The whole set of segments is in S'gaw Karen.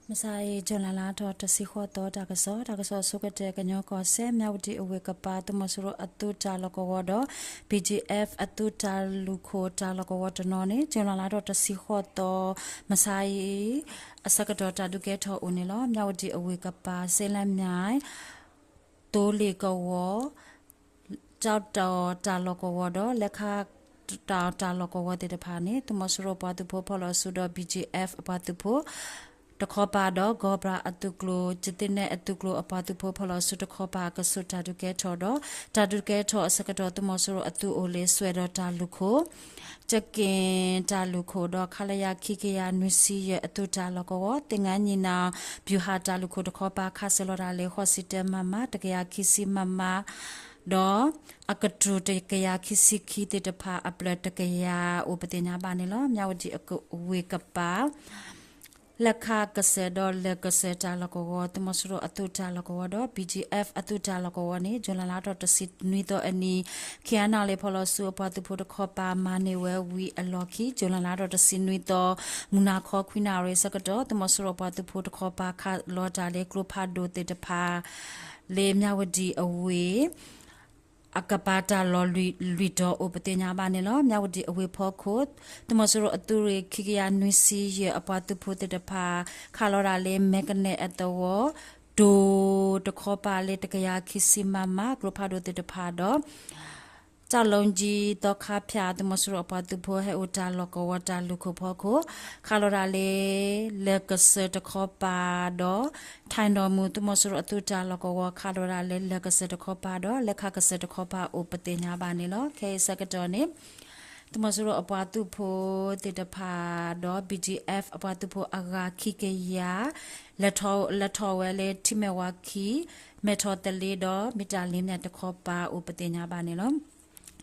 မုၢ်ဆါအံၤ ကၠူၤလဲလါထီၣ်တဆံဃိးသီ တၢ်ကစီၣ်, တၢ်ကစီၣ်အဆိကတၢၢ် ကညီကီၢ်စဲၣ် မၠၣ်ဝတံၣ်အဝ့ၢ်ကပၤ သုးမီၤစိရိၤအသုးတၢ်လီၢ်ကဝီၤဒီး BGF အသုးတၢ်လုၢ်ခိၣ်တၢ်လီၢ်ကဝီၤတနီၤန့ၣ် ကၠူၤလဲလါထီၣ်တဆံဃိးသီ မုၢ်ဆါအံၤ အဆၢကတီၢ်တၢ်ဒုးကဲထီၣ်အိၣ်န့ၣ်လီၤ. မၠၣ်ဝတံၣ်အဝ့ၢ်ကပၤ စ့လၢမၠဲၣ် သိလ့ၣ်ကဝီၤ ကၠီၣ်တီၣ်တၢ်လီၢ်ကဝီၤဒီး လဲခါတၢ်တၢ်လီၢ်ကဝီၤသ့ၣ်တဖၣ်န့ၣ် သုးမီၤစိရိၤအပှၤသုးဖိဖီၣ်လီၤစုဒီး BGF အပှၤသုးဖိ တခီပၤဒီး ကီၢ်ပြၣ်အသုးကျိၤ ကသ့ၣ်နဲၣ်အသုးကျိၤအပှၤသုးဖိဖီၣ်လီၤစုတခီပၤ ကဆူးတၢ်ဒုးကဲထီၣ်ဒီး တၢ်ဒုးကဲထီၣ်အဆၢကတီၢ် သုးမီၤစိရိၤအသုးအိၣ်လၢစွဲဒီးတၢ်လုၢ်ခိၣ် ကက့ၣ်တၢ်လုၢ်ခိၣ်ဒီး ခလရ ခံကယၤနွံဆံယဲၢ် အသုးတၢ်လီၢ်ကဝီၤ သင်္ဃန်းညီနောင် ဗျူဟာတၢ်လုၢ်ခိၣ်တခီပၤ ခးစၢၤလီၤတၢ်လၢ ဃိးဆံတၢ MM တကယၤခံဆံ MM ဒီး အကတြူၢ်တကယၤခံဆံခံသ့ၣ်တဖၣ် အပျၢၢ်တကယၤအိၣ်ပသ့ၣ်ညါဘၣ်န့ၣ်လီၤ. မၠၣ်ဝတံၣ်အဝ့ၢ်ကပၤ လဲခါကစၢၢ်ဒီးလဲၤကစၢၢ်တၢ်လီၢ်ကဝီၤ သုးမီၤစိရိၤအသုးတၢ်လီၢ်ကဝီၤဒီး BGF အသုးတၢ်လီၢ်ကဝီၤန့ၣ် ကၠူၤလဲလါထီၣ်တဆံနွံသီအနံၤ KNLA ဖီၣ်လီၤစုအပှၤသုးဖိတခီပၤ မၤန့ၢ်ဝဲဝံၤအလီၢ်ခံ ကၠူၤလဲလါထီၣ်တဆံနွံသီ မုၢ်နၤခီခွံနၣ်ရံၣ်ဆၢကတီၢ် သုးမီၤစိရိၤအပှၤသုးဖိတခီပၤ ခးလီၤတၢ်လၢကျိဖးဒိၣ်သ့ၣ်တဖၣ် လၢမၠၣ်ဝတံၣ်အဝ့ၢ် အကပၤတၢ်လီၢ်လွံၢ်တီၤအိၣ်ပသ့ၣ်ညါဘၣ်န့ၣ်လီၤ. မၠၣ်ဝတံၣ်အဝ့ၢ်ဖီခိၣ် သုးမီၤစိရိၤအသုးရ့ၣ် ခံကယၤနွံဆံယဲၢ် အပှၤသုးဖိသ့ၣ်တဖၣ် ခးလီၤတၢ်လၢမဲကနဲၣ်အသဝီ တိၤတခီပၤလၢတကယၤခံဆံ MM ကျိဖးဒိၣ်သ့ၣ်တဖၣ်ဒီး ကၠီၣ်လိကၠံ သီခါဖၠၣ် သုးမီၤစိရိၤအပှၤသုးဖိဟဲအိၣ်တၢ်လီၢ်ကဝီၤတၢ်လုၢ်ခိၣ်ဖီခိၣ် ခးလီၤတၢ်လၢ လဲၤကစၢၢ်တခီပၤဒီး ထၣ်နီၢ်မူ သုးမီၤစိရိၤအသုးတၢ်လီၢ်ကဝီၤ ခးလီၤတၢ်လၢလဲၤကစၢၢ်တခီပၤဒီး လဲခါကစၢၢ်တခီပၤအိၣ်ပသ့ၣ်ညါဘၣ်န့ၣ်လီၤ. ခဲအံၤဆၢကတီၢ်န့ၣ် သုးမီၤစိရိၤအပှၤသုးဖိသ့ၣ်တဖၣ်ဒီး BGF အပှၤသုးဖိအဂၤခံကယၤ လဲၤထီၣ်ဝဲလၢထံမဲၣ်ဝါခံ မဲၣ်ထီၣ်သလ့ဒီး မ့ၢ်တၢ်လ့မဲာ်တခီပၤအိၣ်ပသ့ၣ်ညါဘၣ်န့ၣ်လီၤ.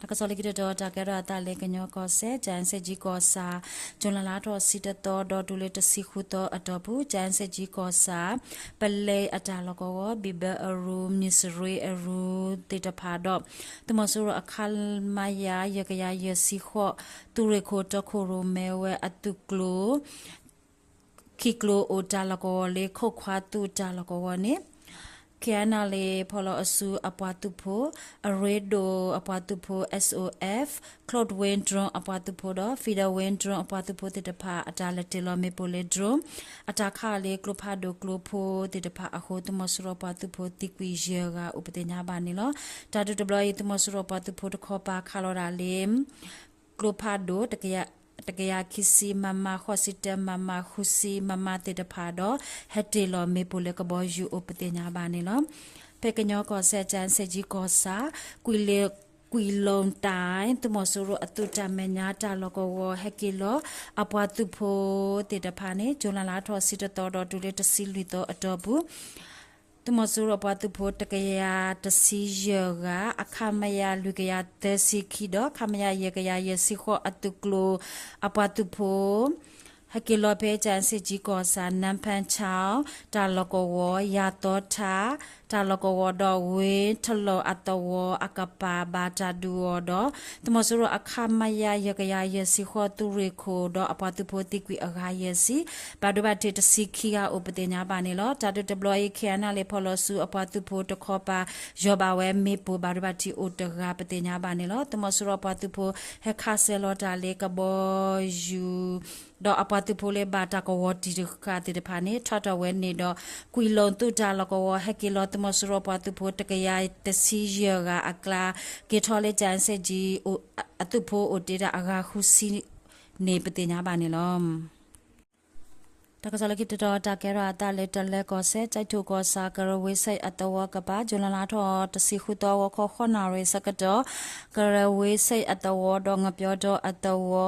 တၢ်ကစီၣ်လၢခံတတီၤ တၢ်ကဲထီၣ်အသးလၢကညီကီၢ်စဲၣ် ကၠၣ်စ့ၣ်ကၠံကီၢ်ဆၣ် ကၠူၤလဲလါထီၣ်တဆံတသီဒီးတုၤလၢတဆံဃုသီအတီၢ်ပူၤ ကၠၣ်စ့ၣ်ကၠံကီၢ်ဆၣ် ပလဲအတၢ်လီၢ်ကဝီၤ ဘံၣ်ဘၢအရူ မံၣ်စရ့အရူသ့ၣ်တဖၣ်ဒီး သုးမီၤစိရိၤအ ခမရ ယဲၢ်ကယၤယဲၢ်ဆံဃိး သုးရ့ၣ်ခိၣ်တီခိၣ်ရိၣ်မဲဝဲအသုးကျိၤ ခံကျိၤအိၣ်တၢ်လီၢ်ကဝီၤလၢ ခိၣ်ခွါသုးတၢ်လီၢ်ကဝီၤန့ၣ် KNLA ဖီၣ်လီၤအစုအပှၤသုးဖိ အရ့ဒိၣ်အပှၤသုးဖိ SOF Cloud Wing Drone အပှၤသုးဖိဒီး Federal Wing Drone အပှၤသုးဖိသ့ၣ်တဖၣ် အတၢ်လဲၤတ့ၢ်လီၤမ့ၣ်ပိၢ်လၢ drone အတၢ်ခးလၢကျိဖးဒိၣ်ကျိဖိသ့ၣ်တဖၣ်အဃိ သုးမီၤစိရိၤပှၤသုးဖိသံကွံာ်ယဲၢ်ဂၤအိၣ်ပသ့ၣ်ညါဘၣ်န့ၣ်လီၤ. တၢ်ဒုးတဘျီအံၤ သုးမီၤစိရိၤပှၤသုးဖိတခီပၤခးလီၤဒၣ်လၢ ကျိဖးဒိၣ် တကယၤခံဆံ MM ဃိးဆံတၢ MM ဃုဆံ MM သ့ၣ်တဖၣ်ဒီး ဟဲတ့ၢ်လီၤမ့ၣ်ပိၢ်လၢကဘီယူၤအိၣ်ပသ့ၣ်ညါဘၣ်န့ၣ်လီၤ. ဖဲကညီကီၢ်စဲၣ် ကၠၣ်စ့ၣ်ကၠံကီၢ်ဆၣ် ကွံာ်လ့ ကွံာ်လိၣ်တၢ် သုးမီၤစိရိၤအသုးတၢ်မဲာ်ညါတၢ်လီၢ်ကဝီၤ ဟဲက့ၤလီၤအပှၤသုးဖိသ့ၣ်တဖၣ်န့ၣ် ကၠူၤလဲလါထီၣ်ဆံတသီဒီးတုၤလၢတဆံလွံၢ်သီအတီၢ်ပူၤ သုးမီၤစိရိၤအပှၤသုးဖိတကယၤတဆံယဲၢ်ဂၤ အ ခမရ လွံၢ်ကယၤသၢဆံခံဒီး ခမရ ယဲၢ်ကယၤယဲၢ်ဆံဃိးအသုးကျိၤ အပှၤသုးဖိ ဟဲက့ၤလီၤဖဲ ကၠၣ်စ့ၣ်ကၠံကီၢ်ဆၣ် နၢဖၢၣ်ဆၣ် တၢ်လီၢ်ကဝီၤ ယၤသီထၣ် တၢ်လီၢ်ကဝီၤဒီး ဝ့ၢ်ထလီၢ်အသဝီအကပၤ ဘၣ်တၢ်ဒုးအီၤဒီး သုးမီၤစိရိၤအ ခမရ ယဲၢ်ကယၤယဲၢ်ဆံဃိး သုးရ့ၣ်ခိၣ်ဒီးအပှၤသုးဖိသံကွံာ်အဂၤယဲၢ်ဆံ ဘၣ်ဒိဘၣ်ထံးတဆံခံဂၤအိၣ်ပသ့ၣ်ညါဘၣ်န့ၣ်လီၤ. တၢ်ဒုးတဘျီအံၤ KNLA ဖီၣ်လီၤဆူအပှၤသုးဖိတခီပၤ ယီၢ်ဘၣ်ဝဲမ့ၣ်ပိၢ် ဘၣ်ဒိဘၣ်ထံးအိၣ်တဂၤပသ့ၣ်ညါဘၣ်န့ၣ်လီၤ. သုးမီၤစိရိၤအပှၤသုးဖိ ဟဲခးစၢၤလီၤတၢ်လၢကဘီယူၤ ဒီးအပှၤသုးဖိလၢဘၣ်တၢ်ကဝီၤတံၢ်တဃာ်သ့ၣ်တဖၣ်န့ၣ် ထီၣ်တီၢ်ဝဲန့ၣ်ဒီး ကွံာ်လိၣ်သုးတၢ်လီၢ်ကဝီၤ ဟဲက့ၤလီၤသုးမီၤစိရိၤအပှၤသုးဖိတကယၤတဆံယဲၢ်ဂၤအကျါ က့ၤထီၣ်လၢ ကၠၣ်စ့ၣ်ကၠံ အသုးဖိအိၣ်တ့ၢ်တၢ်အဂၤဃုဆံန့ၣ်ပသ့ၣ်ညါဘၣ်န့ၣ်လီၤ. တၢ်ကစီၣ်လၢခံတတီၤ တၢ်ကဲထီၣ်အသးလၢတလၢကီၢ်စဲၣ် ကၠဲးထိၣ်ကီၢ်ဆၣ် ကရၢဝ့စ့ၣ်အသဝီကပၤ ကၠူၤလဲလါထီၣ်တဆံဃုသီ ဂီၤခီဃိးနၣ်ရံၣ်ဆၢကတီၢ် ကရၢဝ့စ့ၣ်အသဝီဒီး ငပျီဒီအသဝီ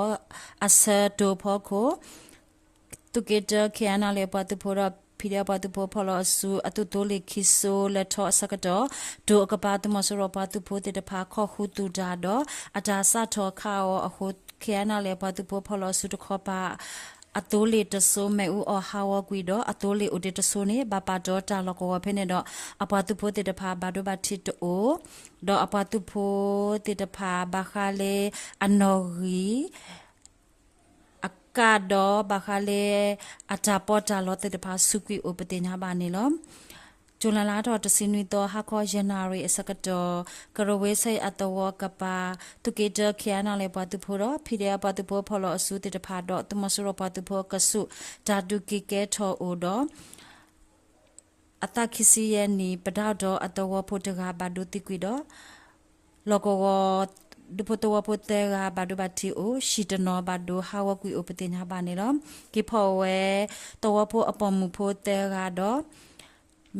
အဆၢတိၤဖီခိၣ် သုးက့တၢ KNLA အပှၤသုးဖိဒီး PDF အပှၤသုးဖိဖီၣ်လီၤအစု အသုးသိလ့ၣ်ခံစိ လဲၤထီၣ်အဆၢကတီၢ် တိၤအကပၤ သုးမီၤစိရိၤအပှၤသုးဖိသ့ၣ်တဖၣ် ခိးဃုာ်သုးတၢ်ဒီး အတၢ်စးထီၣ်ခးအီၤအဃိ KNLA အပှၤသုးဖိဖီၣ်လီၤအစုတခီပၤ အသိလ့ၣ်တစိ မ့ၣ်အူအီၣ်ဟးဂီၤကွံာ်ဒီး အသိလ့ၣ်အိၣ်တ့ၢ်တစိန့ၣ် ဘၣ်ပာ်တီတၢ်လီၢ်ကဝီၤဖဲန့ၣ်ဒီး အပှၤသုးဖိသ့ၣ်တဖၣ်ဘၣ်ဒိဘၣ်ထံးတအိၣ် ဒီးအပှၤသုးဖိသ့ၣ်တဖၣ်ဘၣ်ဃးလၢအနီၣ်ဂံၢ် ကးဒီးဘၣ်ဃးလၢ အတၢ်ပီးတၢ်လီသ့ၣ်တဖၣ်စူးကွံာ်အိၣ်ပသ့ၣ်ညါဘၣ်န့ၣ်လီၤ. ကၠူၤလဲလါထီၣ်တဆံနွံသီ ဟါခီယဲၢ်နၣ်ရံၣ်အဆၢကတီၢ် ကရဝ့ဆၢအသဝီကပၤ သုးက့တၢ ခ့အနၣ်လၢပှၤသုးဖိဒီး ဖံးဒဲးအပှၤသုးဖိဖီၣ်လီၤအစုသ့ၣ်တဖၣ်ဒီး သုးမီၤစိရိၤပှၤသုးဖိအကဆူး တၢ်ဒုးက့ၤကဲထီၣ်အိၣ်ဒီး အသးခံဆံယဲၢ်နံၣ် ပဒၣ်ဒီးအသဝီဖိတဂၤဘၣ်ဒိသံကွံာ်ဒီး လီၢ်ကဝီၤ ဒူဖိသဝီဖိသၢဂၤဘၣ်ဒိဘၣ်ထံးအိၣ် ဟံၣ်တနီၤဘၣ်ဒိဟးဂီၤကွံာ်အိၣ်ပသ့ၣ်ညါဘၣ်န့ၣ်လီၤ. က့ၤဖီၣ်ဝဲ သဝီဖိအပိာ်မုၣ်ဖိသၢဂၤဒီး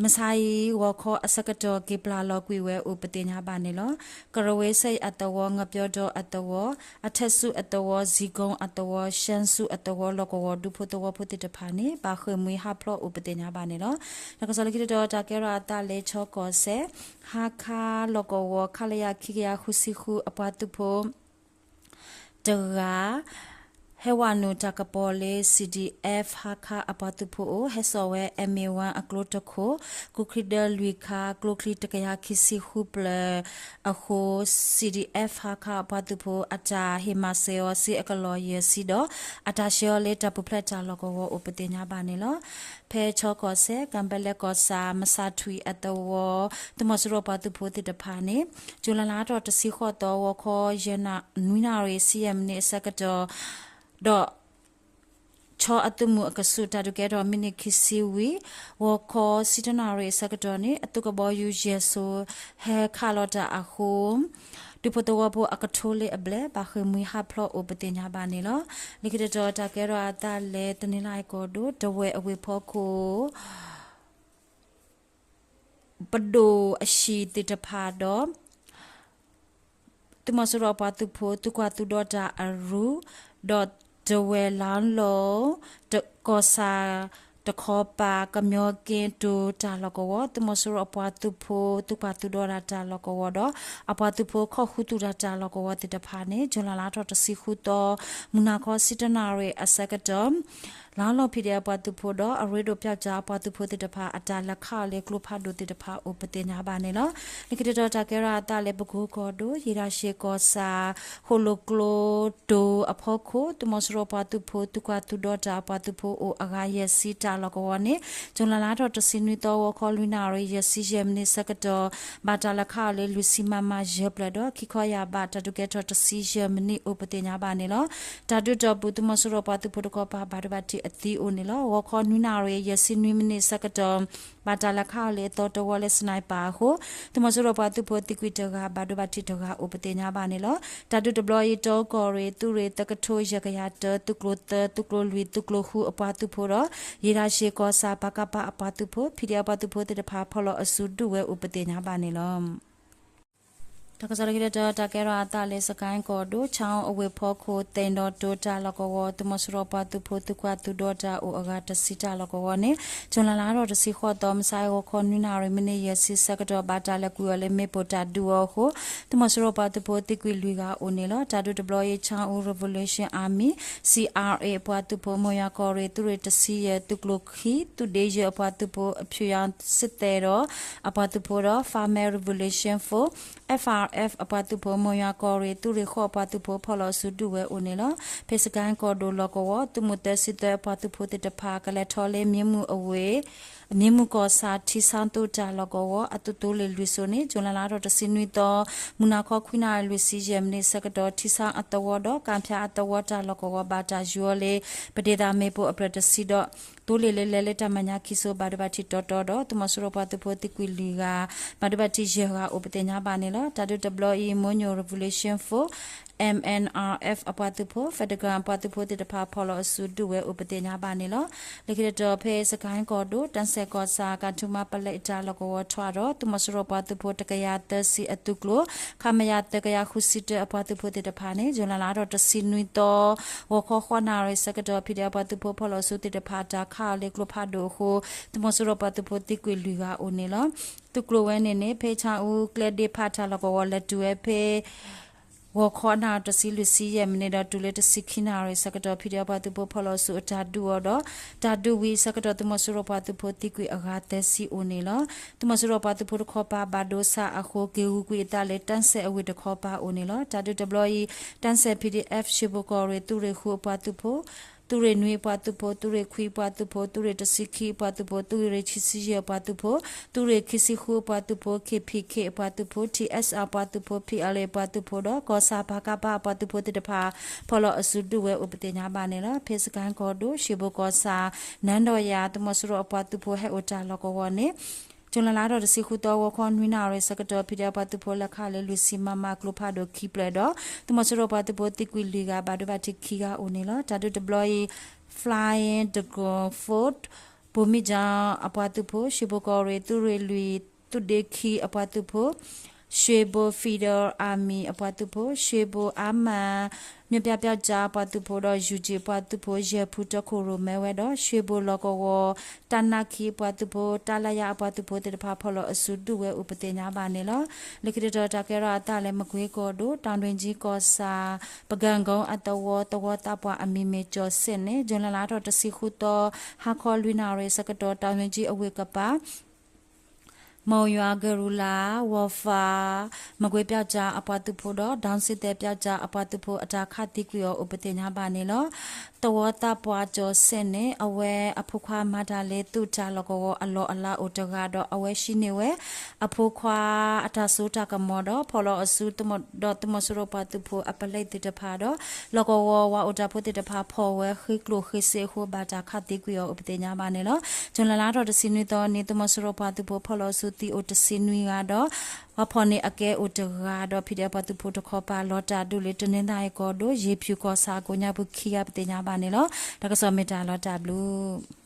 မဆါအံၤ ဂီၤခီအဆၢကတီၢ်က့ၤပျၢ်လီၤကွံာ်ဝဲအိၣ်ပသ့ၣ်ညါဘၣ်န့ၣ်လီၤ. ကရဝ့ဆၢအသဝီ ငပျီဒီအသဝီ အထၢၣ်ဆူအသဝီ ဇံကုန်းအသဝီ ရှမ်းဆူအသဝီ လီၢ်ကဝီၤဒူဖိသဝီဖိသ့ၣ်တဖၣ်န့ၣ် ဘၣ်ဃ့ၢ်မှံဟးဖျိးအိၣ်ပသ့ၣ်ညါဘၣ်န့ၣ်လီၤ. တၢ်ကစီၣ်လၢခံတတီၤ တၢ်ကဲထီၣ်အသးလၢ ချီကီၢ်စဲၣ် ဟါခါလီၢ်ကဝီၤ ခလရ ခံကယၤဃုဆံဃု အပှၤသုးဖိ တဂၤ ဟဲဝဲနုာ်တၢ်ကပီၤလၢ CDF ဟါခါအပှၤသုးဖိအိၣ် ဟဲစိာ်ဝဲ MA one အကျိတခိၣ် ကျိချံဒၢလွံၢ်ခါ ကျိချံတကယၤခံဆံဃုဖျၢၣ်အဃိ CDF ဟါခါအပှၤသုးဖိ အတၢ်ဟ့ၣ်မၤစၢၤအီၤစ့အကလီၢ်ယဲၢ်ဆံဒီး အတၢ်ဆှၢအီၤလၢတၢ်ပူၤဖျဲးတၢ်လီၢ်ကဝီၤအိၣ်ပသ့ၣ်ညါဘၣ်န့ၣ်လီၤ. ဖဲချီကီၢ်စဲၣ် ကၣ်ဘဲလဲၣ်ကီၢ်ဆၣ် မဆါထွံၣ်အသဝီ သုးမီၤစိရိၤပှၤသုးဖိသ့ၣ်တဖၣ်န့ၣ် ကၠူၤလဲလါထီၣ်တဆံဃိးသီ ဂီၤခီယဲၢ်နၣ် နွံနၣ်ရံၣ် ဆံယဲၢ်မံးနံးအဆၢကတီၢ် ဒီး ဆီအသုးမုၢ်အကဆူး တၢ်ဒုးကဲထီၣ်မံးနံးခံဆံဝံၤ ဂီၤခီဆံတၢနၣ်ရံၣ်အဆၢကတီၢ်န့ၣ် အသုးကဘီယူၤယဲၢ်စိၤ ဟဲခးလီၤတၢ်အဃိ ဒူဖိသဝီဖိအကထိလၢအဘျဲၣ် ဘၣ်ဃ့ၢ်မှံဟးဖျိးအိၣ်ပသ့ၣ်ညါဘၣ်န့ၣ်လီၤ. လၢခံတတီၤ တၢ်ကဲထီၣ်အသးလၢ တနီသရံၣ်ကီၢ်ဒိၣ် တဝဲၢ်အဝ့ၢ်ဖီခိၣ် ပဒိၣ်အဟံၣ်သ့ၣ်တဖၣ်ဒီး သုးမီၤစိရိၤအပှၤသုးဖိ သုးကွၢ်သုးဒီတၢ်အရူ ဒီးတဝဲၢ်လါလီၤ ကီၢ်ဆၣ်တခီပၤ ကမျီက့တိၤတၢ်လီၢ်ကဝီၤ သုးမီၤစိရိၤအပှၤသုးဖိ သုးကွၢ်သုးဒီတၢ်လီၢ်ကဝီၤဒီး အပှၤသုးဖိခီၣ်ဃုသူၣ်တၢ်တၢ်လီၢ်ကဝီၤသ့ၣ်တဖၣ်န့ၣ် ကၠူၤလဲလါထီၣ်တဆံဃုသီ မုၢ်နၤခီဆံတၢနၣ်ရံၣ်အဆၢကတီၢ် လါလီၢ်ဖံးဒဲးအပှၤသုးဖိဒီး အရ့ဒိၣ်ပၠၣ်ကၠၣ်အပှၤသုးဖိသ့ၣ်တဖၣ် အတၢ်လဲၤခးအီၤလၢကျိဖးဒိၣ်သ့ၣ်တဖၣ်အိၣ်ပသ့ၣ်ညါဘၣ်န့ၣ်လီၤ. လၢခံတတီၤ တၢ်ကဲထီၣ်အသးလၢ ပကိကီၢ်ဒိၣ် ယ့ၣ်တၢ်ရှ့ၣ်ကီၢ်ဆၣ် ဃိၣ်လိာ်ကျိတိၤအဖီခိၣ် သုးမီၤစိရိၤပှၤသုးဖိ သုးကွၢ်သုးဒီတၢ်အပှၤသုးဖိအိၣ်အဂၤယဲၢ်ဆံတၢ်လီၢ်ကဝီၤန့ၣ် ကၠူၤလဲလါထီၣ်တဆံနွံသီ ဂီၤခီလွံၢ်နၣ်ရံၣ် ယဲၢ်ဆံယဲၢ်မံးနံးဆၢကတီၢ် ဘၣ်တၢ်လဲၤခးအီၤလၢ လွံၢ်ဆံမမယဲၢ်ဖျၢၣ်ဒီး ခံခီယာ်ဘး တၢ်ဒုးကဲထီၣ်တဆံယဲၢ်မံးနံးအိၣ်ပသ့ၣ်ညါဘၣ်န့ၣ်လီၤ. တၢ်ဒုးတီၢ်ပူၤ သုးမီၤစိရိၤပှၤသုးဖိတခီပၤ ဘၣ်ဒိဘၣ်ထံးအသံအိၣ်န့ၣ်လီၤ. ဂီၤခီနွံနၣ်ရံၣ် ယဲၢ်ဆံနွံမံးနံးဆၢကတီၢ် ဘၣ်တၢ်လဲၤခးအီၤလၢအသီတဝီလၢ sniper အဃိ သုးမီၤစိရိၤပှၤသုးဖိသံကွံာ်တဂၤ ဘၣ်ဒိဘၣ်ထံးတဂၤအိၣ်ပသ့ၣ်ညါဘၣ်န့ၣ်လီၤ. တၢ်ဒုးတဘျီအံၤ တီကီၢ်ရ့ၣ် သုးရ့ၣ်သၢကထိ ယဲၢ်ကယၤတၢ သုးကျိၤသၢ သုးကျိၤလွံၢ် သုးကျိၤဃုအပှၤသုးဖိဒီး ယ့ၣ်တၢ်ရှ့ၣ်ကီၢ်ဆၣ် ပကဖ အပှၤသုးဖိ ဖံးဒဲးအပှၤသုးဖိသ့ၣ်တဖၣ် ဖီၣ်လီၤအစုဒုးဝဲအိၣ်ပသ့ၣ်ညါဘၣ်န့ၣ်လီၤ. တၢ်ကစီၣ်လၢခံတတီၤ တၢ်ကဲထီၣ်အသးလၢ စကဲၣ်ကီၢ်ဒိၣ် ဆၣ်အူအဝ့ၢ်ဖီခိၣ် သဲၣ်ဒီးတိၤတၢ်လီၢ်ကဝီၤ သုးမီၤစိရိၤပှၤသုးဖိ သုးကွၢ်သုးဒီတၢ်အိၣ်အဂၤတဆံတၢ်လီၢ်ကဝီၤန့ၣ် ကၠူၤလဲလါထီၣ်တဆံဃိးသီ မုၢ်ဆါအံၤ ဂီၤခီနွံနၣ်ရံၣ် မံးနံးယဲၢ်ဆံဆၢကတီၢ် ဘၣ်တၢ်လဲၤကွံာ်အီၤလၢမ့ၣ်ပိၢ်တၢ်ဒုးအီၤအဃိ သုးမီၤစိရိၤပှၤသုးဖိသံကွံာ်လွံၢ်ဂၤအိၣ်န့ၣ်လီၤ. တၢ်ဒုးတဘျီအံၤ Chan Revolution Army, C R A အပှၤသုးဖိ မိၢ်ယွၤကီၢ်ရ့ၣ် သုးရ့ၣ်တဆံယဲၢ် သုးကျိၤခံ သုးဒ့ယဲၢ်အပှၤသုးဖိ အဖၠူယါစ့ၣ်သဲးဒီး အပှၤသုးဖိဒီး Family Revolution Force, F R F အပှၤသုးဖိ မိၢ်ယွၤကီၢ်ရ့ၣ် သုးရ့ၣ်ဃိးအပှၤသုးဖိ ဖီၣ်လီၤအစုဒုးဝဲအိၣ်န့ၣ်လီၤ. ဖဲစကဲၣ်ကီၢ်ဒိၣ်လီၢ်ကဝီၤ သုးမုၢ်သၢဆံသၢအပှၤသုးဖိသ့ၣ်တဖၣ် ကလဲၤထီၣ်လၢမံမုၢ်အဝ့ၢ် မံမုၢ်ကီၢ်ဆၣ် ထံဆၣ်သိတၢ်လီၢ်ကဝီၤ အသုးသိလ့ၣ်လွံၢ်စိၤန့ၣ် ကၠူၤလဲလါထီၣ်တဆံနွံသီ မုၢ်နၤခီခွံနၣ်ရံၣ် လွံၢ်ဆံယဲၢ်မံးနံးဆၢကတီၢ် ထံဆၣ်အသဝီဒီး ကၣ်ဖၠါအသဝီတၢ်လီၢ်ကဝီၤ ဘၣ်တၢ်ယူၤအီၤလၢ ပဒ့သးမ့ၣ်ပိၢ်အဖျၢၣ်တဆံဒီး သိလ့ၣ်လၢလဲၤလၢတၢ်မဲာ်ညါခံစိၤ ဘၣ်ဒိဘၣ်ထံးတီတီဒီး သုးမီၤစိရိၤပှၤသုးဖိသံကွံာ်လွံၢ်ဂၤ ဘၣ်ဒိဘၣ်ထံးယဲၢ်ဂၤအိၣ်ပသ့ၣ်ညါဘၣ်န့ၣ်လီၤ. တၢ်ဒုးတဘျီအံၤ မိၢ်ညိၣ် Revolution Force, M N R F အပှၤသုးဖိ Federal အပှၤသုးဖိသ့ၣ်တဖၣ် ဖီၣ်လီၤအစုဒုးဝဲအိၣ်ပသ့ၣ်ညါဘၣ်န့ၣ်လီၤ. လၢခံတတီၤ ဖဲစကဲၣ်ကီၢ်ဒိၣ် တၢ်စဲၣ်ကီၢ်ဆၣ် ကၣ်ထူမါပလဲၣ်တၢ်လီၢ်ကဝီၤထွးဒီး သုးမီၤစိရိၤပှၤသုးဖိ တကယၤသၢဆံအသုးကျိၤ ခမရ သၢကယၤဃုဆံတၢ အပှၤသုးဖိသ့ၣ်တဖၣ်န့ၣ် ကၠူၤလဲလါထီၣ်တဆံနွံသီ ဂီၤခီဃိးနၣ်ရံၣ်ဆၢကတီၢ် ဖံးဒဲးအပှၤသုးဖိ ဖီၣ်လီၤအစုသ့ၣ်တဖၣ် တၢ်ခးအီၤလၢကျိဖးဒိၣ်အဃိ သုးမီၤစိရိၤပှၤသုးဖိသံကွံာ်လွံၢ်ဂၤအိၣ်န့ၣ်လီၤ. သုးကျိၤဝဲန့ၣ်န့ၣ် ဖဲဆၣ်အူကျဲဒ့ဖးတၢ်လီၢ်ကဝီၤ လဲၤတုၤဝဲဖဲ ဂီၤခီနၣ်ရံၣ်တဆံလွံၢ်ဆံယဲၢ်မံးနံးဒီး တုၤလၢတဆံခံနၣ်ရံၣ်ဆၢကတီၢ် ဖံးဒဲးအပှၤသုးဖိ ဖီၣ်လီၤအစုအတၢ်ဒုးအီၤဒီး တၢ်ဒုးဝံၤအဆၢကတီၢ် သုးမီၤစိရိၤပှၤသုးဖိသံကွံာ်အဂၤ သၢဆံအိၣ်န့ၣ်လီၤ. သုးမီၤစိရိၤပှၤသုးဖိတခီပၤ ဘၣ်ဒိဆါအဃိ က့ၤဂုာ်ကွံာ်အသးလၢ တၢ်စဲၣ်အဝ့ၢ်တခီပၤအိၣ်န့ၣ်လီၤ. တၢ်ဒုးတဘျီအံၤ တၢ်စဲၣ် P D F ရှ့ၣ်ဘိၣ်ကီၢ်ရ့ၣ် သုးရ့ၣ်ဃုအပှၤသုးဖိ သုးရ့ၣ်နွံအပှၤသုးဖိ, သုးရ့ၣ်ခွံအပှၤသုးဖိ, သုးရ့ၣ်တဆံခံအပှၤသုးဖိ, သုးရ့ၣ်ခံဆံယဲၢ်အပှၤသုးဖိ, သုးရ့ၣ်ခံဆံဃုအပှၤသုးဖိ, K P Kအပှၤသုးဖိ, T S Rအပှၤသုးဖိ, P L Aအပှၤသုးဖိဒီး ကီၢ်ဆၣ် ပကဖ အပှၤသုးဖိသ့ၣ်တဖၣ် ဖီၣ်လီၤအစုဒုးဝဲအိၣ်ပသ့ၣ်ညါဘၣ်န့ၣ်လီၤ. ဖဲစကဲၣ်ကီၢ်ဒိၣ် ရှ့ဘိၣ်ကီၢ်ဆၣ် နၢ်ဒီးယၤ သုးမီၤစိရိၤအပှၤသုးဖိဟဲအိၣ်တၢ်လီၢ်ကဝီၤန့ၣ် ကၠူၤလဲလါထီၣ်တဆံဃုသီ ဂီၤခီနွံနၣ်ရံၣ်ဆၢကတီၢ် ဖံးဒဲးအပှၤသုးဖိလဲၤခးလၢလွံၢ်ဆံ မမ ကျိဖးဒိၣ်ခံဖျၢၣ်ဒီး သုးမီၤစိရိၤပှၤသုးဖိသံကွံာ်လွံၢ်ဂၤ ဘၣ်ဒိဘၣ်ထံးခံဂၤအိၣ်န့ၣ်လီၤ. တၢ်ဒုးတဘျီအံၤ Flying Dragoon Force ဘိၣ်မံကၠီအပှၤသုးဖိ, ရှ့ဘိၣ်ကီၢ်ရ့ၣ် သုးရ့ၣ်လွံၢ် သုးဒ့ခံအပှၤသုးဖိ, ရှ့ဘိၣ် Federal Army အပှၤသုးဖိ, ရှ့ဘိၣ်အါမး မျိုးပြပြောက်ကျား အပှၤသုးဖိဒီး ယူၣ်ကၠံၣ် အပှၤသုးဖိ ယဲၢ်ဖုတီခိၣ်ရိၣ်မဲဝဲဒီး ရှ့ဘိၣ်လီၢ်ကဝီၤ တပ်နၢ်ခံအပှၤသုးဖိ, တပ်လါယါအပှၤသုးဖိသ့ၣ်တဖၣ် ဖီၣ်လီၤအစုဒုးဝဲအိၣ်ပသ့ၣ်ညါဘၣ်န့ၣ်လီၤ. လၢခံတတီၤ တၢ်ကဲထီၣ်အသးလၢ မကွ့ကီၢ်ဒိၣ် တောင်တွင်းကြီးကီၢ်ဆၣ် ပကံကုန်းအသဝီ သဝီသးပှၢ်အမံၤမ့ၢ်ကၠီၤစဲးန့ၣ် ကၠူၤလဲလါထီၣ်တဆံဃုသီ ဟါခီလွံၢ်နၣ်ရံၣ်ဆၢကတီၢ် တောင်တွင်းကြီးအဝ့ၢ်ကပၤ မုံရွာ ကရူၢ်လၢ် ဝီၤဖး မကွ့ပြောက်ကျား အပှၤသုးဖိဒီး ဒေါင်းစစ်သည်ပြောက်ကျား အပှၤသုးဖိ အတၢ်ခးသံကွံာ်အီၤအိၣ်ပသ့ၣ်ညါဘၣ်န့ၣ်လီၤ. သဝီသးပှၢ်ကၠီၤစဲးန့ၣ် အဝဲအဖိခွါမၤတၢ်လၢသုးတၢ်လီၢ်ကဝီၤအလီၢ်အလၤအိၣ်တဂၤဒီး အဝဲဟံးန့ၢ်ဝဲ အဖိခွါအတၢ်စိတၢ်ကမီၤဒီး ဖီၣ်လီၤအစုဒီး သုးမီၤစိရိၤပှၤသုးဖိအပလဲသ့ၣ်တဖၣ်ဒီး လီၢ်ကဝီၤဝၤအိၣ်တၢ်ဖိသ့ၣ်တဖၣ်ဖီၣ်ဝဲဃ့ကျိၣ်ဃ့စ့အဃိ ဘၣ်တၢ်ခးသံကွံာ်အီၤအိၣ်ပသ့ၣ်ညါဘၣ်န့ၣ်လီၤ. ကၠူၤလဲလါထီၣ်တဆံနွံသီန့ၣ် သုးမီၤစိရိၤပှၤသုးဖိဖီၣ်လီၤအစုသံအိၣ်တဆံနွံဂၤဒီး ပှၤဖီၣ်န့ၢ်အကဲအိၣ်တဂၤဒီး ဖံးဒဲးအပှၤသုးဖိတခီပၤ လီၤတၢ်ဒုးလၢ တနီသရံၣ်ကီၢ်ဒိၣ် ယ့ၣ်ဖၠူၣ်ကီၢ်ဆၣ်အကိးညါပူၤခံဂၤပသ့ၣ်ညါဘၣ်န့ၣ်လီၤ. တၢ်ကစီၣ်မ့ၢ်တၢ်လီၤတၢ်ဘျုး